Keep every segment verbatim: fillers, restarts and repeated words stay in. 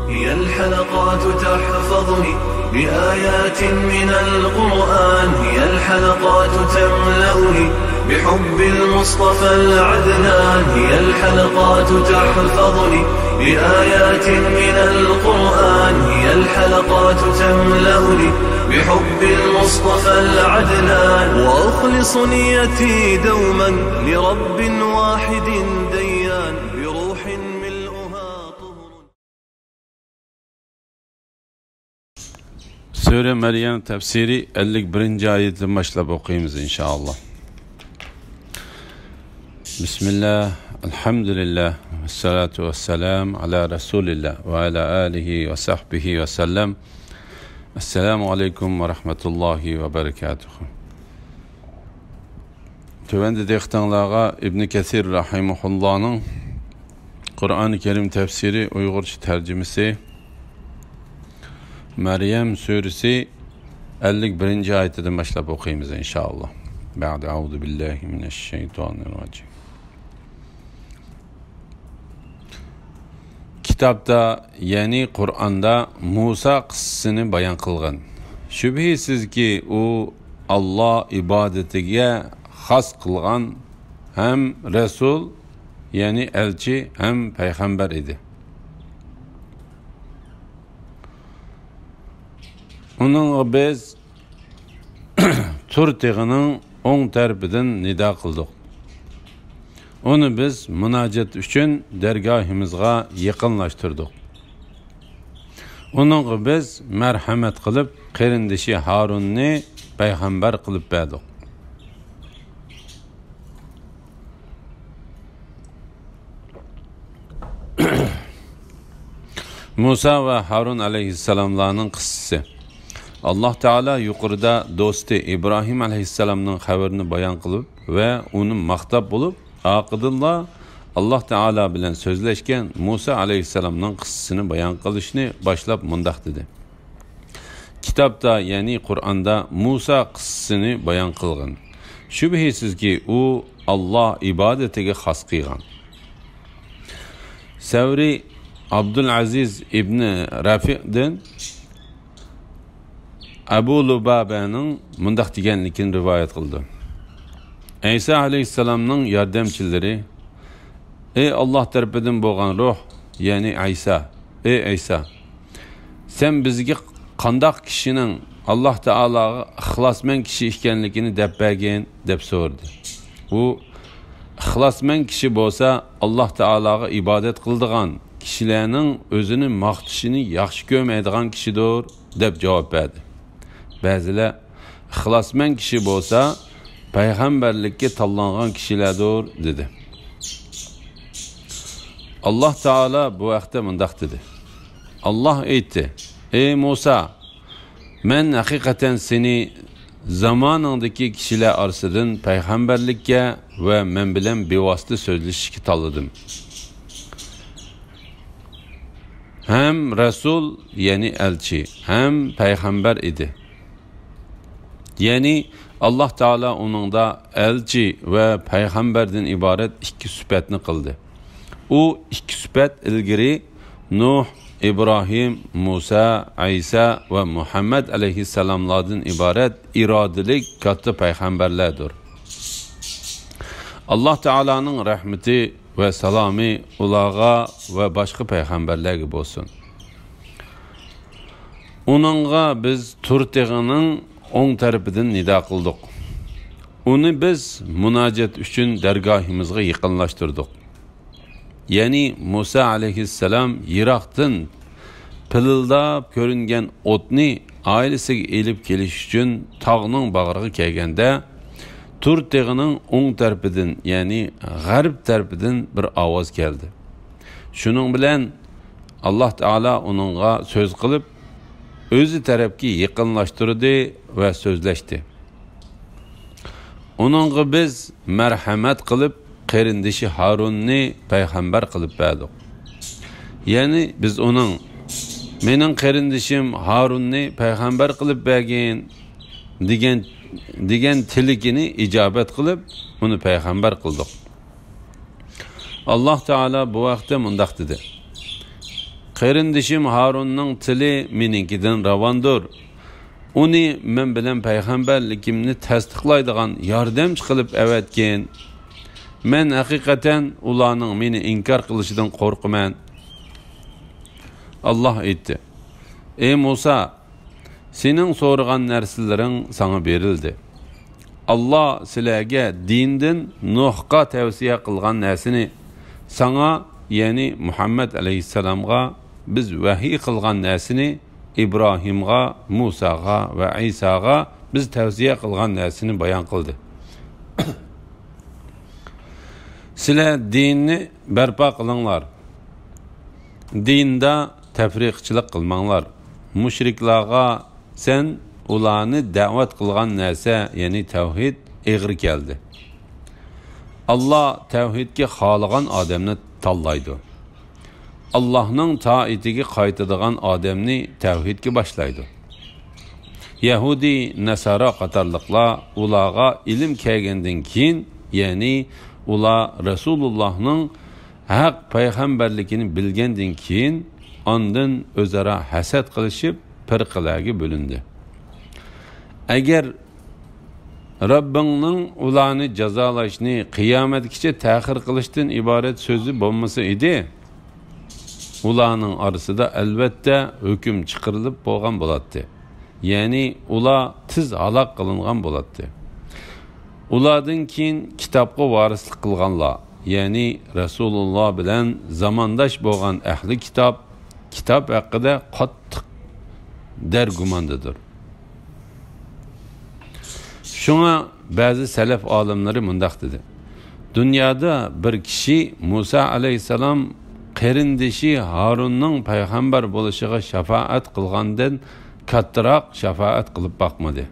هي الحلقات تحفظني بآيات من القرآن، هي الحلقات تملأني بحب المصطفى العدنان، هي الحلقات تحفظني بآيات من القرآن، هي الحلقات تملأني بحب المصطفى العدنان، وأخلص نيتي دوما لرب واحد ديان، بروح ملؤها طهر. سۈرە مەريەم تەپسىرى ئەللىك بىرىنچى ئايەتتىن باشلاپ ئوقۇيمىز، ئىنشائاللا. بسم الله، الحمد لله، والصلاة والسلام على رسول الله وعلى آله وصحبه وسلم. السلام عليكم ورحمة الله وبركاته. تۆۋەندە دىققىتىڭلارغا ئىبنى كەسىر رەھىمەھۇللانىڭ قۇرئانى كەرىم تەپسىرى ئۇيغۇرچە تەرجىمىسى، مەريەم سۈرىسى ئەللىك بىرىنچى ئايىتىدىن باشلاپ ئوقۇيمىز، ئىنشائاللا. بەئدە، ئەئۇزۇ بىللاھى مىنەششەيتانىررەجىم. كىتابتا، يەنى قۇرئاندا مۇسا قىسسىسىنى بايان قىلغان. شۈبھىسىزكى، ئۇ ئاللا ئىبادىتىگە خاس قىلغان ھەم رەسۇل، يەنى ئەلچى ھەم پەيغەمبەر ئىدى. ئۇنىڭغا بىز تۇر تېغىنىڭ ئوڭ تەرىپىدىن نىدا قىلدۇق. ئۇنى بىز مۇناجات ئۈچۈن دەرگاھىمىزغا يېقىنلاشتۇردۇق. ئۇنىڭغا بىز مەرھەمەت قىلىپ، قېرىندىشى ھارۇننى پەيغەمبەر قىلىپ بەردۇق. مۇسا ۋە ھارۇن ئەلەيھىسسالاملارنىڭ قىسسىسى. ئاللا تائالا يۇقىرىدا دوستى ئىبراھىم ئەلەيھىسسالامنىڭ خەۋىرىنى بايان قىلىپ ۋە ئۇنى ماختاپ بولۇپ، ئارقىدىنلا ئاللا تائالا بىلەن سۆزلەشكەن مۇسا ئەلەيھىسسالامنىڭ قىسسىسىنى بايان قىلىشنى باشلاپ مۇنداق دېدى. كىتابتا، يەنى قۇرئاندا مۇسا قىسسىسىنى بايان قىلغان. شۈبھىسىزكى، ئۇ ئاللا ئىبادىتىگە خاس قىلغان. سەۋرى ئابدۇلئەزىز ئىبنى رەفىدىن ئەبۇ لۇبابەنىڭ مۇنداق دېگەنلىكىنى رىۋايەت قىلدى. ئەيسا ئەلەيھىسسالامنىڭ ياردەمچىلىرى، ئەي ئاللا تەرىپىدىن بولغان روھ، يەنى ئەيسا، ئەي ئەيسا، سەن بىزگە قانداق كىشىنىڭ ئاللا تائالاغا ئىخلاسمەن كىشى ئىكەنلىكىنى دەپ بەرگىن، دەپ سورىدى. ئۇ، ئىخلاسمەن كىشى بولسا ئاللا تائالاغا ئىبادەت قىلىدىغان كىشىلەرنىڭ ئۆزىنى ماختىشىنى ياخشى كۆرمەيدىغان كىشىدۇر، دەپ جاۋاب بەردى. بەزىلەر، ئىخلاسمەن كىشى بولسا پەيغەمبەرلىككە تاللانغان كىشىلەردۇر، دېدى. ئاللا تائالا بۇ ھەقتە مۇنداق دېدى. ئاللا ئېيتتى، ئەي مۇسا، مەن ھەقىقەتەن سېنى زامانىڭدىكى كىشىلەر ئارىسىدىن پەيغەمبەرلىككە ۋە مەن بىلەن بىۋاسىتە سۆزلىشىشكە تاللىدىم. ھەم رەسۇل، يەنى ئەلچى، ھەم پەيغەمبەر ئىدى. يەنى ئاللا تائالا ئۇنىڭدا ئەلچى ۋە پەيغەمبەردىن ئىبارەت ئىككى سۈپەتنى قىلدى. ئۇ ئىككى سۈپەت ئىلگىرى نۇھ، ئىبراھىم، مۇسا، ئەيسا ۋە مۇھەممەد ئەلەيھىسسالاملاردىن ئىبارەت ئىرادىلىك كاتتا پەيغەمبەرلەردۇر. ئاللا تائالانىڭ رەھمىتى ۋە سالامى ئۇلارغا ۋە باشقا پەيغەمبەرلەرگە بولسۇن. ئۇنىڭغا بىز تۇر تېغىنىڭ ئوڭ تەرىپىدىن نىدا قىلدۇق. ئۇنى بىز مۇناجات ئۈچۈن دەرگاھىمىزغا يېقىنلاشتۇردۇق. يەنى مۇسا ئەلەيھىسسالام يىراقتىن پىلىلداپ كۆرۈنگەن ئوتنى ئائىلىسىگە ئېلىپ كېلىش ئۈچۈن تاغنىڭ باغرىغا كەلگەندە، تۇر تېغىنىڭ ئوڭ تەرىپىدىن، يەنى غەرب تەرىپىدىن بىر ئاۋاز كەلدى. شۇنىڭ بىلەن ئاللا تائالا ئۇنىڭغا سۆز قىلىپ، ئۆزى تەرەپكە يېقىنلاشتۇردى ۋە سۆزلەشتى. ئۇنىڭغا بىز مەرھەمەت قىلىپ، قېرىندىشى ھارۇننى پەيغەمبەر قىلىپ بەردۇق. يەنى بىز ئۇنىڭ، مېنىڭ قېرىندىشىم ھارۇننى پەيغەمبەر قىلىپ بەرگىن، دېگەن، دېگەن تىلىكىنى ئىجابەت قىلىپ، ئۇنى پەيغەمبەر قىلدۇق. ئاللا تائالا بۇ ھەقتە مۇنداق دېدى. قېرىندىشىم ھارۇننىڭ تىلى مېنىڭكىدىن راۋاندۇر. ئۇنى مەن بىلەن پەيغەمبەرلىكىمنى تەستىقلايدىغان ياردەمچى قىلىپ ئەۋەتكىن. مەن ھەقىقەتەن ئۇلارنىڭ مېنى ئىنكار قىلىشىدىن قورقىمەن. ئاللاھ ئېيتتى: ئەي مۇسا، سېنىڭ سورىغان نەرسىلىرىڭ ساڭا بېرىلدى. ئاللاھ سىلەرگە دىندىن نۇھقا تەۋسىيە قىلغان نەرسىنى، ساڭا، يەنى مۇھەممەد ئەلەيھىسسالامغا بىز ۋەھىي قىلغان نەرسىنى، ئىبراھىمغا، مۇساغا ۋە ئەيساغا بىز تەۋسىيە قىلغان نەرسىنى بايان قىلدى. سىلەر دىننى بەرپا قىلىڭلار. دىندا تەپرىقىچىلىك قىلماڭلار. مۇشرىكلارغا سەن ئۇلارنى دەۋەت قىلغان نەرسە، يەنى تەۋھىد ئېغىر كەلدى. ئاللاھ تەۋھىدكە خالىغان ئادەمنى تاللايدۇ. ئاللاھنىڭ تائىتىگە قايتىدىغان ئادەمنى تەۋھىدكە باشلايدۇ. يەھۇدىي، ناسارا قاتارلىقلار ئۇلارغا ئىلىم كەلگەندىن كېيىن، يەنى ئۇلار رەسۇلۇللاھنىڭ ھەق پەيغەمبەرلىكىنى بىلگەندىن كېيىن، ئاندىن ئۆزئارا ھەسەت قىلىشىپ، پىرقىلەرگە بۆلۈندى. ئەگەر رەببىڭنىڭ ئۇلارنى جازالاشنى قىيامەتكىچە تەخىر قىلىشتىن ئىبارەت سۆزى بولمىسا ئىدى، ئۇلارنىڭ ئارىسىدا ئەلۋەتتە ھۆكۈم چىقىرىلىپ بولغان بولاتتى. يەنى ئۇلار تېز ھالاك قىلىنغان بولاتتى. ئۇلاردىن كېيىن كىتابقا ۋارىسلىق قىلغانلار، يەنى رەسۇلۇللا بىلەن زامانداش بولغان ئەھلى كىتاب، كىتاب ھەققىدە قاتتىق دەرگۇماندىدۇر. شۇڭا بەزى سەلەف ئالىملىرى مۇنداق دېدى: دۇنيادا بىر كىشى مۇسا ئەلەيھىسسالام قېرىندىشى ھارۇننىڭ پەيغەمبەر بولۇشىغا شاپائەت قىلغاندىن كاتتىراق شاپائەت قىلىپ باقمىدى.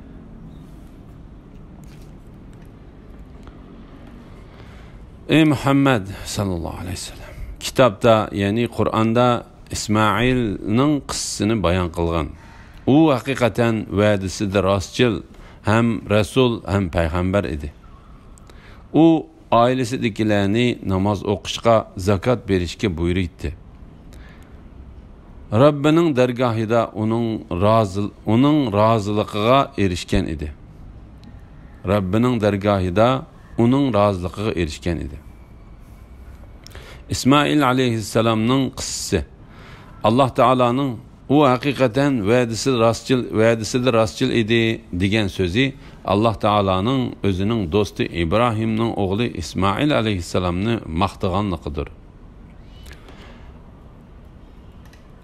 ئەي مۇھەممەد ساللاللاھۇ ئەلەيھى ۋەسەللەم، كىتابتا، يەنى قۇرئاندا ئىسمائىلنىڭ قىسسىسىنى بايان قىلغان. ئۇ ھەقىقەتەن ۋەدىسىدە راستچىل، ھەم رەسۇل، ھەم پەيغەمبەر ئىدى. ئۇ ئائىلىسىدىكىلەرنى ناماز ئوقۇشقا، زاكات بېرىشكە بۇيرۇيتتى. رەببىنىڭ دەرگاھىدا ئۇنىڭ رازى-، ئۇنىڭ رازىلىقىغا ئېرىشكەن ئىدى. رەببىنىڭ دەرگاھىدا ئۇنىڭ رازىلىقىغا ئېرىشكەن ئىدى. ئىسمائىل ئەلەيھىسسالامنىڭ قىسسىسى. ئاللاھ تائالانىڭ ئۇ ھەقىقەتەن ۋەدىسى راستچىل، ۋەدىسىدە راستچىل ئىدى دېگەن سۆزى ئاللاھ تائالانىڭ ئۆزىنىڭ دوستى ئىبراھىمنىڭ ئوغلى ئىسمائىل ئەلەيھىسسالامنى ماختىغانلىقىدۇر.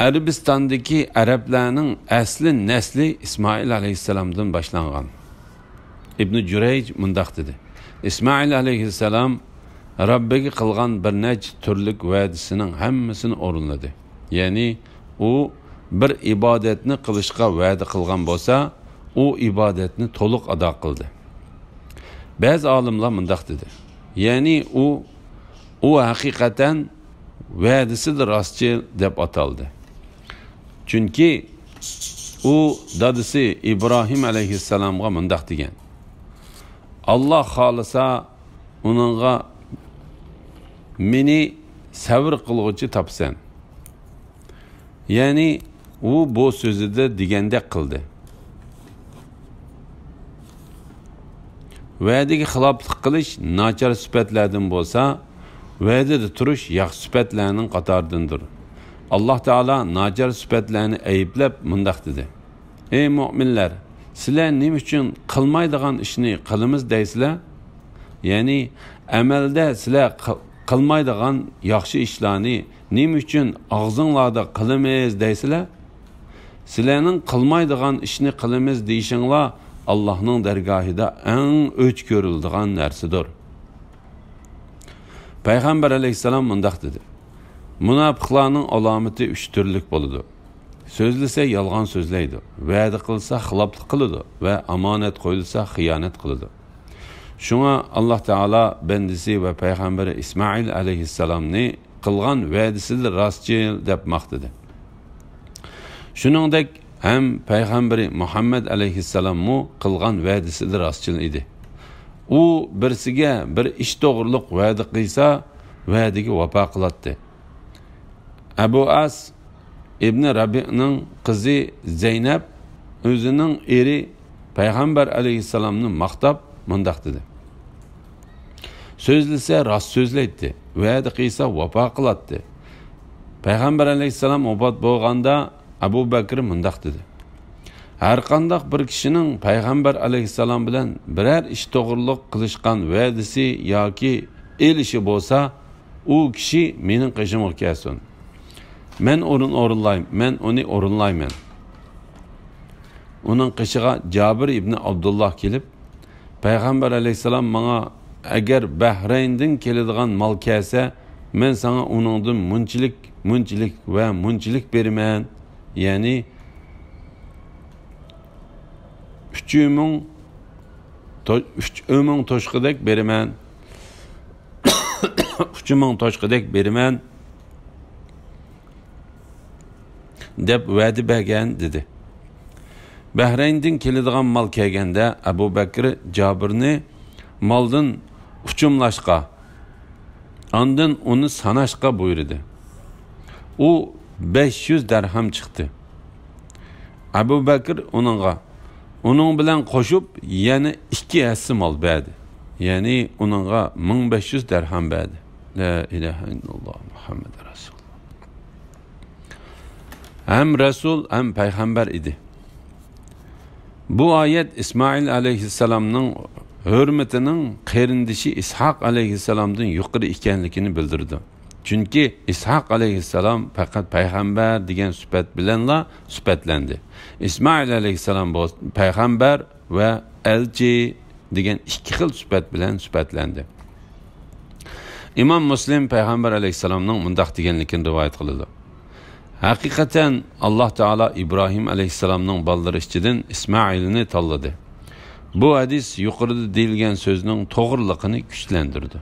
ئەرەبىستاندىكى ئەرەبلەرنىڭ ئەسلى نەسلى ئىسمائىل ئەلەيھىسسالامدىن باشلانغان. ئىبنى جۇرەيج مۇنداق دېدى: ئىسمائىل ئەلەيھىسسالام رەببىگە قىلغان بىر نەچچە تۈرلۈك ۋەدىسىنىڭ ھەممىسىنى ئورۇنلىدى. يەنى ئۇ بىر ئىبادەتنى قىلىشقا ۋەدە قىلغان بولسا، ئۇ ئىبادەتنى تولۇق ئادا قىلدى. بەزى ئالىملار مۇنداق دېدى: يەنى ئۇ، ئۇ ھەقىقەتەن ۋەدىسىدە راستچىل دەپ ئاتالدى. چۈنكى ئۇ دادىسى ئىبراھىم ئەلەيھىسسالامغا مۇنداق دېگەن: ئاللاھ خالىسا، ئۇنىڭغا مېنى سەۋر قىلغۇچى تاپىسەن. يەنى ئۇ بۇ سۆزىدە دېگەندەك قىلدى. ۋەدىگە خىلاپلىق قىلىش ناچار سۈپەتلەردىن بولسا، ۋەدىدە تۇرۇش ياخشى سۈپەتلەرنىڭ قاتارىدىندۇر. ئاللاھ تائالا ناچار سۈپەتلەرنى ئەيىبلەپ مۇنداق دېدى: ئەي مۆمىنلەر، سىلەر نېمە ئۈچۈن قىلمايدىغان ئىشنى قىلىمىز دەيسىلەر؟ يەنى ئەمەلدە سىلەر قىل-، قىلمايدىغان ياخشى ئىشلارنى نېمە ئۈچۈن ئاغزىڭلاردا قىلىمىز دەيسىلەر؟ سىلەرنىڭ قىلمايدىغان ئىشنى قىلىمىز دېيىشىڭلار ئاللاھنىڭ دەرگاھىدا ئەڭ ئۆچ كۆرۈلىدىغان نەرسىدۇر. پەيغەمبەر ئەلەيھىسسالام مۇنداق دېدى: مۇناپىقلارنىڭ ئالامىتى ئۈچ تۈرلۈك بولىدۇ. سۆزلىسە يالغان سۆزلەيدۇ، ۋەدە قىلسا خىلاپلىق قىلىدۇ ۋە ئامانەت قويۇلسا خىيانەت قىلىدۇ. شۇڭا ئاللاھ تائالا بەندىسى ۋە پەيغەمبىرى ئىسمائىل ئەلەيھىسسالامنى قىلغان ۋەدىسىدە راستچىل دەپ ماختىدى. شۇنىڭدەك ھەم پەيغەمبىرى مۇھەممەد ئەلەيھىسسالاممۇ قىلغان ۋەدىسىدە راستچىل ئىدى. ئۇ بىرسىگە بىر ئىش توغرۇلۇق ۋەدە قىلسا، ۋەدىگە ۋاپا قىلاتتى. ئەبۇ ئاس ئىبنى رەبىئنىڭ قىزى زەينەپ ئۆزىنىڭ ئېرى پەيغەمبەر ئەلەيھىسسالامنى ماختاپ مۇنداق دېدى: «سۆزلىسە راست سۆزلەيتتى، ۋەدە قىلسا ۋاپا قىلاتتى.» پەيغەمبەر ئەلەيھىسسالام ۋاپات بولغاندا ئەبۇ بەكرى مۇنداق دېدى: «ھەرقانداق بىر كىشىنىڭ پەيغەمبەر ئەلەيھىسسالام بىلەن بىرەر ئىش توغرۇلۇق قىلىشقان ۋەدىسى ياكى ئېلىشى بولسا، ئۇ كىشى مېنىڭ قېشىمغا كەلسۇن. مەن ئورۇن ئورۇنلاي-، مەن ئۇنى ئورۇنلايمەن.» ئۇنىڭ قېشىغا جابىر ئىبنى ئابدۇللا كېلىپ، «پەيغەمبەر ئەلەيھىسسالام ماڭا، ئەگەر بەھرەيندىن كېلىدىغان مال كەلسە، مەن ساڭا ئۇنىڭدىن مۇنچىلىك، مۇنچىلىك ۋە مۇنچىلىك بېرىمەن، يەنى ئۈچ مىڭ تو-، ئۈچ مىڭ توشقىدەك بېرىمەن، ئۈچ مىڭ توشقىدەك بېرىمەن» دەپ ۋەدە بەرگەن، دېدى. بەھرەيندىن كېلىدىغان مال كەلگەندە، ئەبۇ بەكرى جابىرنى مالدىن ئۇچۇملاشقا، ئاندىن ئۇنى ساناشقا بۇيرۇدى. ئۇ بەش يۈز دەرھەم چىقتى. ئەبۇ بەكرى ئۇنىڭغا، ئۇنىڭ بىلەن قوشۇپ يەنە ئىككى ھەسسە مال بەردى. يەنى ئۇنىڭغا مىڭ بەش يۈز دەرھەم بەردى. لا ئىلاھە ئىللاللا مۇھەممەد رەسۇلۇللا. ھەم رەسۇل، ھەم پەيغەمبەر ئىدى. بۇ ئايەت ئىسمائىل ئەلەيھىسسالامنىڭ ھۆرمىتىنىڭ قېرىندىشى ئىسھاق ئەلەيھىسسالامدىن يۇقىرى ئىكەنلىكىنى بىلدۈرىدۇ. چۈنكى ئىسھاق ئەلەيھىسسالام پەقەت پەيغەمبەر دېگەن سۈپەت بىلەنلا سۈپەتلەندى. ئىسمائىل ئەلەيھىسسالام بولسا پەيغەمبەر ۋە ئەلچى دېگەن ئىككى خىل سۈپەت بىلەن سۈپەتلەندى. ئىمام مۇسلىم پەيغەمبەر ئەلەيھىسسالامنىڭ مۇنداق دېگەنلىكىنى رىۋايەت قىلىدۇ: «ھەقىقەتەن، ئاللاھ تائالا ئىبراھىم ئەلەيھىسسالامنىڭ بالىلىرى ئىچىدىن ئىسمائىلنى تاللىدى.» بۇ ھەدىس يۇقىرىدا دېيىلگەن سۆزنىڭ توغرىلىقىنى كۈچلەندۈرىدۇ.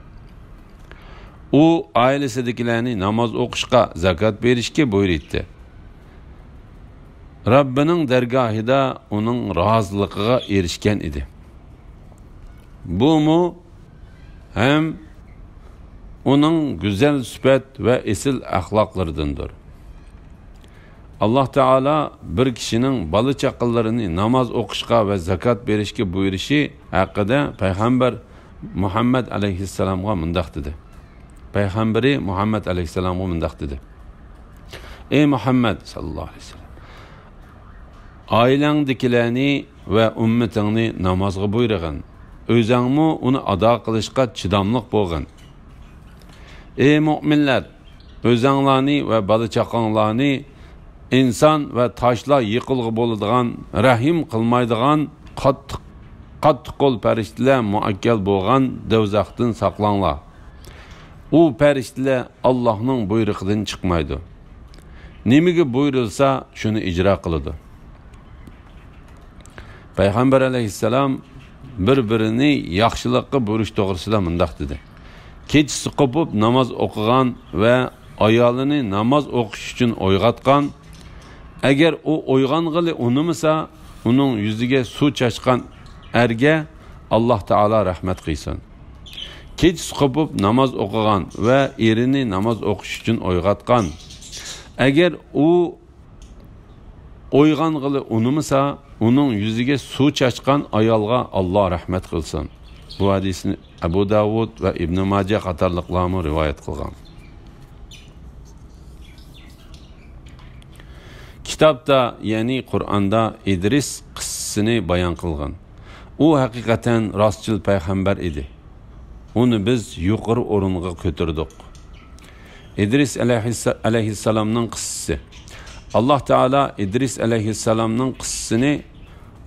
ئۇ ئائىلىسىدىكىلەرنى ناماز ئوقۇشقا، زاكات بېرىشكە بۇيرۇيتتى. رەببىنىڭ دەرگاھىدا ئۇنىڭ رازىلىقىغا ئېرىشكەن ئىدى. بۇمۇ ھەم ئۇنىڭ گۈزەل سۈپەت ۋە ئېسىل ئەخلاقلىرىدىندۇر. ئاللاھ تائالا بىر كىشىنىڭ بالا-چاقىلىرىنى ناماز ئوقۇشقا ۋە زاكات بېرىشكە بۇيرۇشى ھەققىدە پەيغەمبەر مۇھەممەد ئەلەيھىسسالامغا مۇنداق دېدى. پەيغەمبىرى مۇھەممەد ئەلەيھىسسالامغا مۇنداق دېدى: «ئەي مۇھەممەد ساللاللاھۇ ئەلەيھى ۋەسەللەم، ئائىلەڭدىكىلەرنى ۋە ئۈممىتىڭنى نامازغا بۇيرۇغىن، ئۆزەڭمۇ ئۇنى ئادا قىلىشقا چىداملىق بولغىن. ئەي مۆمىنلەر، ئۆزەڭلارنى ۋە بالا-چاقاڭلارنى ئىنسان ۋە تاشلار يېقىلغا بولىدىغان، رەھىم قىلمايدىغان قاتتىق، قاتتىق قول پەرىشتىلەر مۇئەككەل بولغان دوزاختىن ساقلاڭلار. ئۇ پەرىشتىلەر ئاللاھنىڭ بۇيرۇقىدىن چىقمايدۇ. نېمىگە بۇيرۇلسا، شۇنى ئىجرا قىلىدۇ.» پەيغەمبەر ئەلەيھىسسالام بىر-بىرىنى ياخشىلىققا بۇيرۇش توغرىسىدا مۇنداق دېدى: «كېچىسى قوپۇپ ناماز ئوقۇغان ۋە ئايالىنى ناماز ئوقۇش ئۈچۈن ئويغاتقان، ئەگەر ئۇ ئويغانغىلى ئۇنىمىسا، ئۇنىڭ يۈزىگە سۇ چاچقان ئەرگە ئاللاھ تائالا رەھمەت قىلسۇن. كېچىسى قوپۇپ ناماز ئوقۇغان ۋە ئېرىنى ناماز ئوقۇش ئۈچۈن ئويغاتقان، ئەگەر ئۇ ئويغانغىلى ئۇنىمىسا، ئۇنىڭ يۈزىگە سۇ چاچقان ئايالغا ئاللاھ رەھمەت قىلسۇن.» بۇ ھەدىسنى ئەبۇ داۋۇد ۋە ئىبنى ماجە قاتارلىقلارمۇ رىۋايەت قىلغان. كىتابتا، يەنى قۇرئاندا ئىدرىس قىسسىسىنى بايان قىلغان. ئۇ ھەقىقەتەن راستچىل پەيغەمبەر ئىدى. ئۇنى بىز يۇقىرى ئورۇنغا كۆتۈردۇق. ئىدرىس ئەلەيھىسس-، ئەلەيھىسسالامنىڭ قىسسىسى. ئاللاھ تائالا ئىدرىس ئەلەيھىسسالامنىڭ قىسسىسىنى،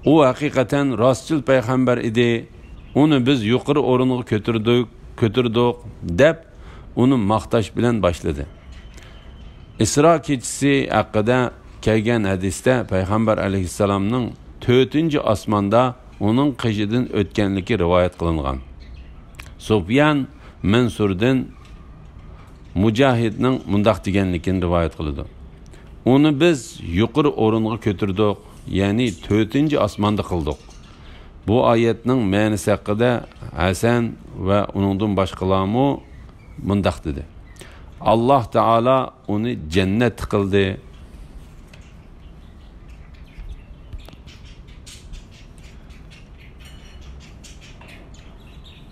«ئۇ ھەقىقەتەن راستچىل پەيغەمبەر ئىدى، ئۇنى بىز يۇقىرى ئورۇنغا كۆتۈردۇق، كۆتۈردۇق» دەپ، ئۇنى ماختاش بىلەن باشلىدى. ئىسرا كېچىسى ھەققىدە كەلگەن ھەدىستە پەيغەمبەر ئەلەيھىسسالامنىڭ تۆتىنچى ئاسماندا ئۇنىڭ قېشىدىن ئۆتكەنلىكى رىۋايەت قىلىنغان. سۇفيان مەنسۇردىن مۇجاھىدنىڭ مۇنداق دېگەنلىكىنى رىۋايەت قىلىدۇ: «ئۇنى بىز يۇقىرى ئورۇنغا كۆتۈردۇق، يەنى تۆتىنچى ئاسماندا قىلدۇق.» بۇ ئايەتنىڭ مەنىسى ھەققىدە ھەسەن ۋە ئۇنىڭدىن باشقىلارمۇ مۇنداق دېدى: «ئاللاھ تائالا ئۇنى جەننەتتە قىلدى.»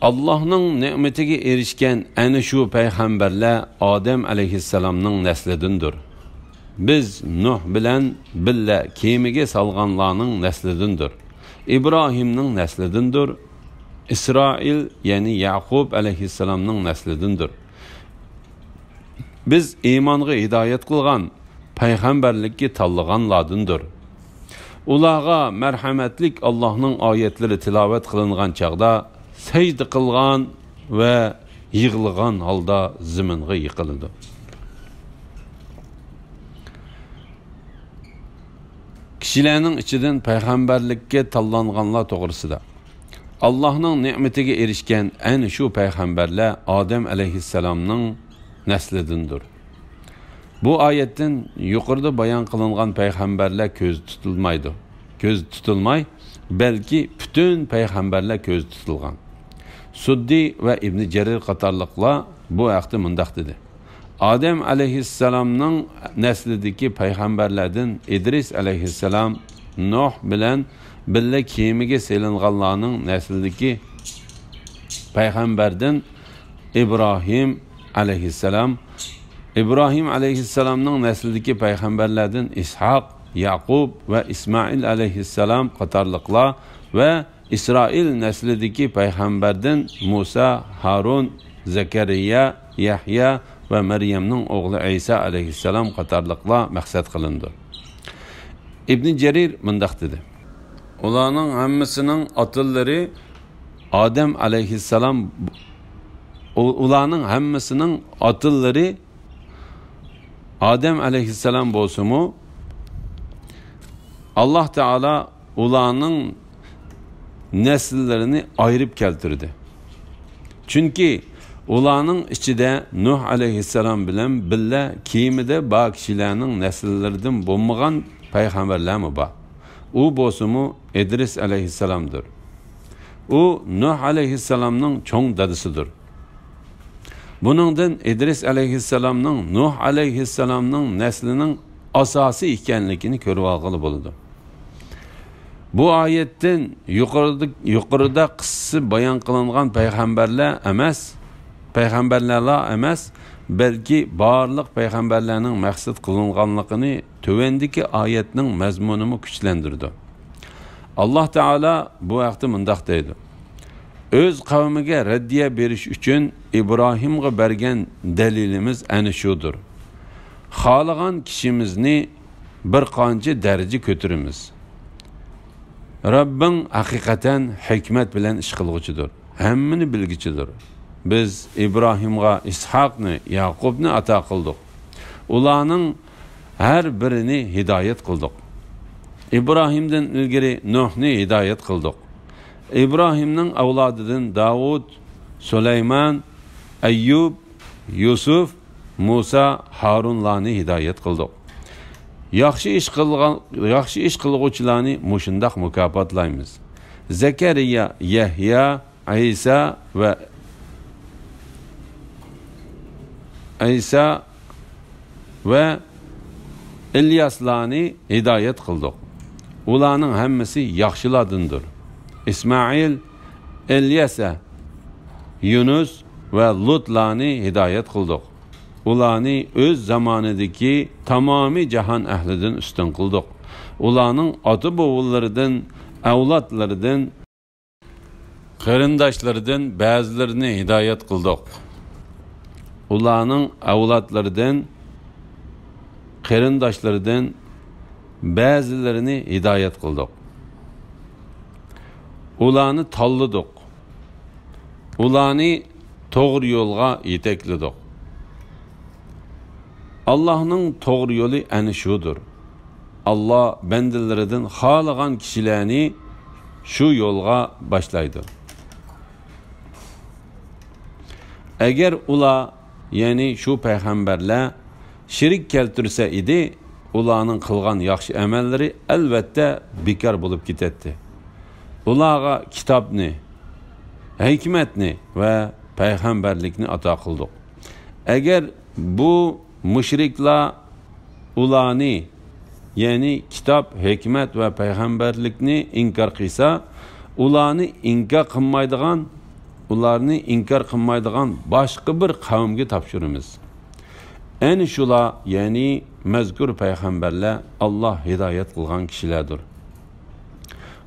ئاللاھنىڭ نېمىتىگە ئېرىشكەن ئەنە شۇ پەيغەمبەرلەر ئادەم ئەلەيھىسسالامنىڭ نەسلىدىندۇر. بىز نۇھ بىلەن بىللە كېمىگە سالغانلارنىڭ نەسلىدىندۇر. ئىبراھىمنىڭ نەسلىدىندۇر. ئىسرائىل، يەنى يەقۇب ئەلەيھىسسالامنىڭ نەسلىدىندۇر. بىز ئىمانغا ھىدايەت قىلغان، پەيغەمبەرلىككە تاللىغانلاردىندۇر. ئۇلارغا مەرھەمەتلىك ئاللاھنىڭ ئايەتلىرى تىلاۋەت قىلىنغان چاغدا سەجدە قىلغان ۋە يىغلىغان ھالدا زېمىنغا يىقىلىدۇ. كىشىلەرنىڭ ئىچىدىن پەيغەمبەرلىككە تاللانغانلار توغرىسىدا. ئاللاھنىڭ نېمىتىگە ئېرىشكەن ئەنە شۇ پەيغەمبەرلەر ئادەم ئەلەيھىسسالامنىڭ نەسلىدىندۇر. بۇ ئايەتتىن يۇقىرىدا بايان قىلىنغان پەيغەمبەرلەر كۆزدە تۇتۇلمايدۇ. كۆزدە تۇتۇلماي، بەلكى پۈتۈن پەيغەمبەرلەر كۆزدە تۇتۇلغان. سۇددى ۋە ئىبنى جەرىر قاتارلىقلار بۇ ھەقتە مۇنداق دېدى: ئادەم ئەلەيھىسسالامنىڭ نەسلىدىكى پەيغەمبەرلەردىن ئىدرىس ئەلەيھىسسالام، نۇھ بىلەن بىللە كېمىگە سېلىنغانلارنىڭ نەسلىدىكى پەيغەمبەردىن ئىبراھىم ئەلەيھىسسالام، ئىبراھىم ئەلەيھىسسالامنىڭ نەسلىدىكى پەيغەمبەرلەردىن ئىسھاق، يەقۇب ۋە ئىسمائىل ئەلەيھىسسالام قاتارلىقلار ۋە ئىسرائىل نەسلىدىكى پەيغەمبەردىن مۇسا، ھارۇن، زەكەرىيا، يەھيا ۋە مەريەمنىڭ ئوغلى ئەيسا ئەلەيھىسسالام قاتارلىقلار مەقسەت قىلىنىدۇ. ئىبنى جەرىر مۇنداق دېدى: ئۇلارنىڭ ھەممىسىنىڭ ئاتىلىرى ئادەم ئەلەيھىسسالام، ئۇ-، ئۇلارنىڭ ھەممىسىنىڭ ئاتىلىرى ئادەم ئەلەيھىسسالام بولسىمۇ، ئاللاھ تائالا ئۇلارنىڭ نەسىللىرىنى ئايرىپ كەلتۈردى. چۈنكى ئۇلارنىڭ ئىچىدە نۇھ ئەلەيھىسسالام بىلەن بىللە كېمىدە بار كىشىلەرنىڭ نەسىللىرىدىن بولمىغان پەيغەمبەرلەرمۇ بار. ئۇ بولسىمۇ ئىدرىس ئەلەيھىسسالامدۇر. ئۇ نۇھ ئەلەيھىسسالامنىڭ چوڭ دادىسىدۇر. بۇنىڭدىن ئىدرىس ئەلەيھىسسالامنىڭ نۇھ ئەلەيھىسسالامنىڭ نەسلىنىڭ ئاساسى ئىكەنلىكىنى كۆرۈۋالغىلى بولىدۇ. بۇ ئايەتتىن يۇقىرىدا، يۇقىرىدا قىسسىسى بايان قىلىنغان پەيغەمبەرلەر ئەمەس، پەيغەمبەرلەرلا ئەمەس، بەلكى بارلىق پەيغەمبەرلەرنىڭ مەقسەت قىلىنغانلىقىنى تۆۋەندىكى ئايەتنىڭ مەزمۇنىمۇ كۈچلەندۈرىدۇ. ئاللاھ تائالا بۇ ھەقتە مۇنداق دەيدۇ: ئۆز قەۋمىگە رەددىيە بېرىش ئۈچۈن ئىبراھىمغا بەرگەن دەلىلىمىز ئەنە شۇدۇر. خالىغان كىشىمىزنى بىر قانچە دەرىجە كۆتۈرىمىز. رەببىڭ ھەقىقەتەن ھېكمەت بىلەن ئىش قىلغۇچىدۇر، ھەممىنى بىلگۈچىدۇر. بىز ئىبراھىمغا ئىسھاقنى، ياقۇبنى ئاتا قىلدۇق. ئۇلارنىڭ ھەر بىرىنى ھىدايەت قىلدۇق. ئىبراھىمدىن ئىلگىرى نۇھنى ھىدايەت قىلدۇق. ئىبراھىمنىڭ ئەۋلادىدىن داۋۇت، سۇلايمان، ئەييۇب، يۈسۈف، مۇسا، ھارۇنلارنى ھىدايەت قىلدۇق. ياخشى ئىش قىلغان، ياخشى ئىش قىلغۇچىلارنى مۇشۇنداق مۇكاپاتلايمىز. زەكەرىيا، يەھيا، ئەيسا ۋە، ئەيسا ۋە ئىلياسلارنى ھىدايەت قىلدۇق. ئۇلارنىڭ ھەممىسى ياخشىلاردىندۇر. ئىسمائىل، ئىليەسە، يۇنۇس ۋە لۇتلارنى ھىدايەت قىلدۇق. ئۇلارنى ئۆز زامانىدىكى تامامىي جاھان ئەھلىدىن ئۈستۈن قىلدۇق. ئۇلارنىڭ ئاتا-بوۋىلىرىدىن، ئەۋلادلىرىدىن، قېرىنداشلىرىدىن بەزىلىرىنى ھىدايەت قىلدۇق. ئۇلارنىڭ ئەۋلادلىرىدىن، قېرىنداشلىرىدىن بەزىلىرىنى ھىدايەت قىلدۇق. ئۇلارنى تاللىدۇق. ئۇلارنى توغرا يولغا يېتەكلىدۇق. ئاللاھنىڭ توغرا يولى ئەنە شۇدۇر. ئاللاھ بەندىلىرىدىن خالىغان كىشىلەرنى شۇ يولغا باشلايدۇ. ئەگەر ئۇلار، يەنى شۇ پەيغەمبەرلەر شېرىك كەلتۈرسە ئىدى، ئۇلارنىڭ قىلغان ياخشى ئەمەللىرى ئەلۋەتتە بىكار بولۇپ كېتەتتى. ئۇلارغا كىتابنى، ھېكمەتنى ۋە پەيغەمبەرلىكنى ئاتا قىلدۇق. ئەگەر بۇ مۇشرىكلار ئۇلارنى، يەنى كىتاب، ھېكمەت ۋە پەيغەمبەرلىكنى ئىنكار قىلسا، ئۇلارنى ئىنكار قىلمايدىغان ئۇلارنى ئىنكار قىلمايدىغان باشقا بىر قەۋمگە تاپشۇرىمىز. ئەنە شۇلار، يەنى مەزكۇر پەيغەمبەرلەر ئاللا ھىدايەت قىلغان كىشىلەردۇر.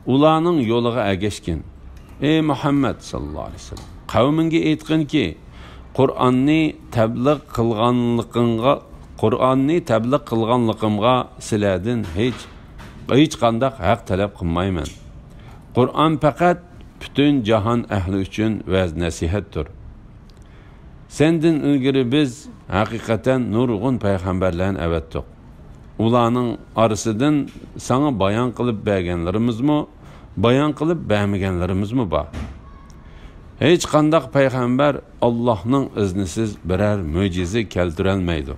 ئۇلارنىڭ يولىغا ئەگەشكىن. ئەي مۇھەممەد ساللاللاھۇ ئەلەيھى ۋەسەللەم، قەۋمىڭگە ئېيتقىنكى، قۇرئاننى تەبلىغ قىلغانلىقىڭغا، قۇرئاننى تەبلىغ قىلغانلىقىمغا سىلەردىن ھېچ، ھېچقانداق ھەق تەلەپ قىلمايمەن. قۇرئان پەقەت پۈتۈن جاھان ئەھلى ئۈچۈن ۋەز-نەسىھەتتۇر. سەندىن ئىلگىرى بىز ھەقىقەتەن نۇرغۇن پەيغەمبەرلەرنى ئەۋەتتۇق. ئۇلارنىڭ ئارىسىدىن ساڭا بايان قىلىپ بەرگەنلىرىمىزمۇ، بايان قىلىپ بەرمىگەنلىرىمىزمۇ بار. ھېچقانداق پەيغەمبەر ئاللاھنىڭ ئىزنىسىز بىرەر مۆجىزە كەلتۈرەلمەيدۇ.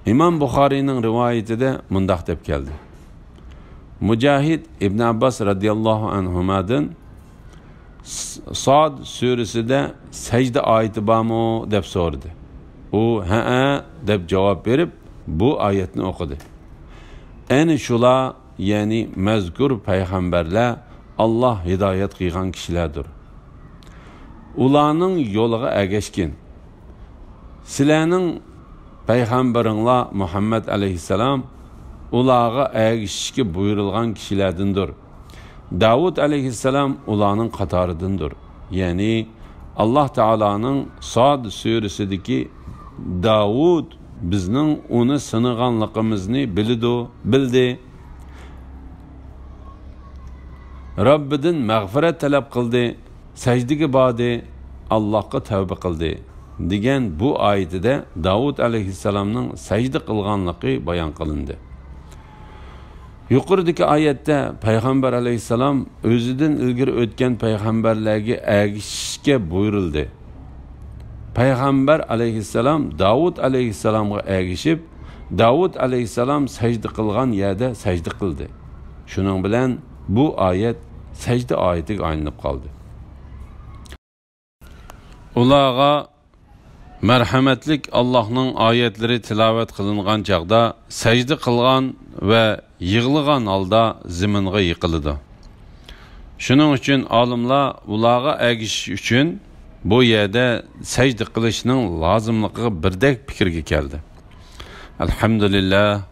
ئىمام بۇخارىينىڭ رىۋايىتىدە مۇنداق دەپ كەلدى. مۇجاھىد ئىبن ئابباس رەزىياللاھۇ ئەنھۇمادىن س-، ساد سۈرىسىدە سەجدە ئايىتى بارمۇ دەپ سورىدى. ئۇ ھەئە دەپ جاۋاب بېرىپ، بۇ ئايەتنى ئوقۇدى. ئەنە شۇلار، يەنى مەزكۇر پەيغەمبەرلەر ئاللا ھىدايەت قىلغان كىشىلەردۇر. ئۇلارنىڭ يولىغا ئەگەشكىن. سىلەرنىڭ پەيغەمبىرىڭلار مۇھەممەد ئەلەيھىسسالام ئۇلارغا ئەگىشىشكە بۇيرۇلغان كىشىلەردىندۇر. داۋۇت ئەلەيھىسسالام ئۇلارنىڭ قاتارىدىندۇر. يەنى ئاللا تائالانىڭ ساد سۈرىسىدىكى داۋۇت بىزنىڭ ئۇنى سىنىغانلىقىمىزنى بىلىدۇ، بىلدى. رەببىدىن مەغپىرەت تەلەپ قىلدى، سەجدىگە باردى، ئاللاھقا تەۋبە قىلدى، دېگەن بۇ ئايىتىدە داۋۇت ئەلەيھىسسالامنىڭ سەجدە قىلغانلىقى بايان قىلىندى. يۇقىرىدىكى ئايەتتە پەيغەمبەر ئەلەيھىسسالام ئۆزىدىن ئىلگىرى ئۆتكەن پەيغەمبەرلەرگە ئەگىشىشكە بۇيرۇلدى. پەيغەمبەر ئەلەيھىسسالام داۋۇت ئەلەيھىسسالامغا ئەگىشىپ، داۋۇت ئەلەيھىسسالام سەجدە قىلغان يەردە سەجدە قىلدى. شۇنىڭ بىلەن بۇ ئايەت سەجدە ئايىتىگە ئايلىنىپ قالدى. ئۇلارغا مەرھەمەتلىك ئاللاھنىڭ ئايەتلىرى تىلاۋەت قىلىنغان چاغدا سەجدە قىلغان ۋە يىغلىغان ھالدا زېمىنغا يىقىلىدۇ. شۇنىڭ ئۈچۈن ئالىملار ئۇلارغا ئەگىشىش ئۈچۈن بۇ يەردە سەجدە قىلىشنىڭ لازىملىقىغا بىردەك پىكىرگە كەلدى. ئەلھەمدۇلىللاھ،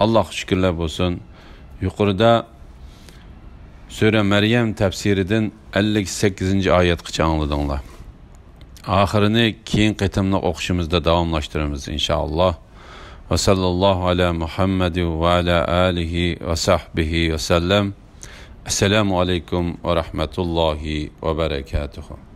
ئاللاھقا شۈكۈرلەر بولسۇن. يۇقىرىدا سۈرە مەريەم تەپسىرىدىن ئەللىك سەككىزىنچى ئايەتقىچە ئاڭلىدىڭلار. ئاخىرىنى كېيىن قېتىملىق ئوقۇشىمىزدا داۋاملاشتۇرىمىز، ئىنشائاللاھ. ۋە ساللاللاھۇ ئەلا مۇھەممەدىن ۋە ئەلا ئالىھى ۋە سەھبىھى ۋە سەللەم. ئەسسالامۇ ئەلەيكۇم ۋە رەھمەتۇللاھى ۋە بەرەكاتۇھۇ.